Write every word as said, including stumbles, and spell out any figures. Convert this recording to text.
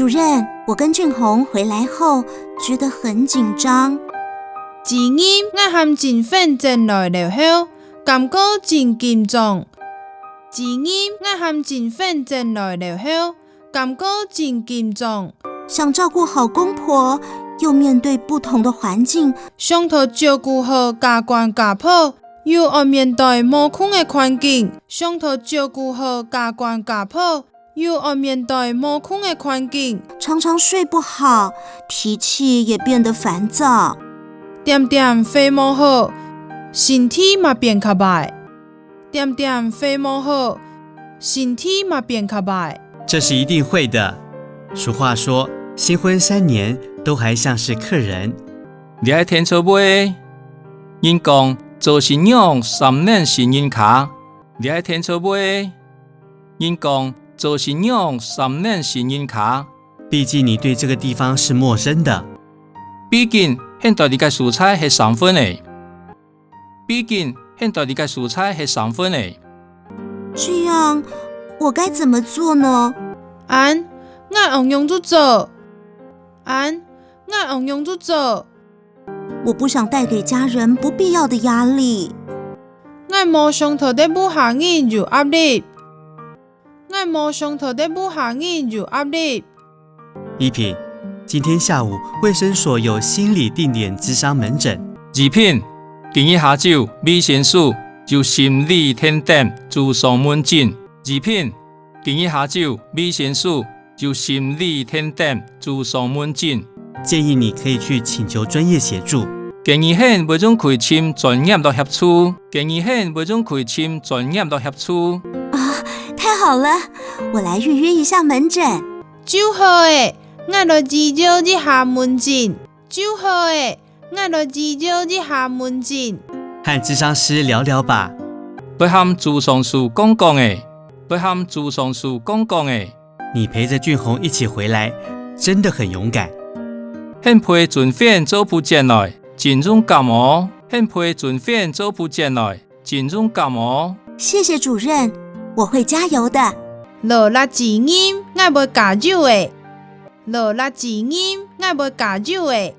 主任，我跟俊宏回来后觉得很紧张。主任，𠊎和俊宏轉來了後，感覺真緊張。主任，𠊎和俊宏轉來了後，感覺真緊張。想照顾好公婆，又面对不同的环境，想愛照顧好家官家婆，又愛面對無共个環境。想愛照顧好家官家婆，又愛面對無共个環境。常常睡不好，脾气也变得烦躁。點點睡無好，心地嘛變較壞。點點睡無好，心地嘛變較壞。这是一定会的。俗话说，新婚三年都还像是客人。這係定著會。人講做新娘三年新人客。這係定著會。人講做新娘三年新人客。毕竟你对这个地方是陌生的。毕竟你對這个所在係生份个。毕竟你對這个所在係生份个。这样，我该怎么做呢？恁，𠊎愛仰般做？恁，𠊎愛仰般做？我不想带给家人不必要的压力。 𠊎無想愛得屋下人有壓力。𠊎無想愛得屋下人有壓力。怡萍，今天下午卫生所有心理定点諮商门诊。怡萍，今日下晝卫生所有心理定点諮商门诊。怡萍，今日下晝卫生所 有心理定点諮商门诊。建议你可以去请求专业协助。建议你會用去尋專業个協助。建议你會用去尋專業个協助。啊，太好了！我来预约一下门诊。就好誒，𠊎來预约一下门诊。就好誒， 𠊎來預約一下門診。和諮商師聊聊吧。來和諮商師講講仔。來和諮商師講講仔。你陪著俊宏一起回來，真的很勇敢。你陪俊宏做伙轉來，真勇敢哦！你陪俊宏做伙轉來，真勇敢哦！謝謝主任，我會加油的。勞力主任，𠊎會加油的。勞力主任，𠊎會加油的。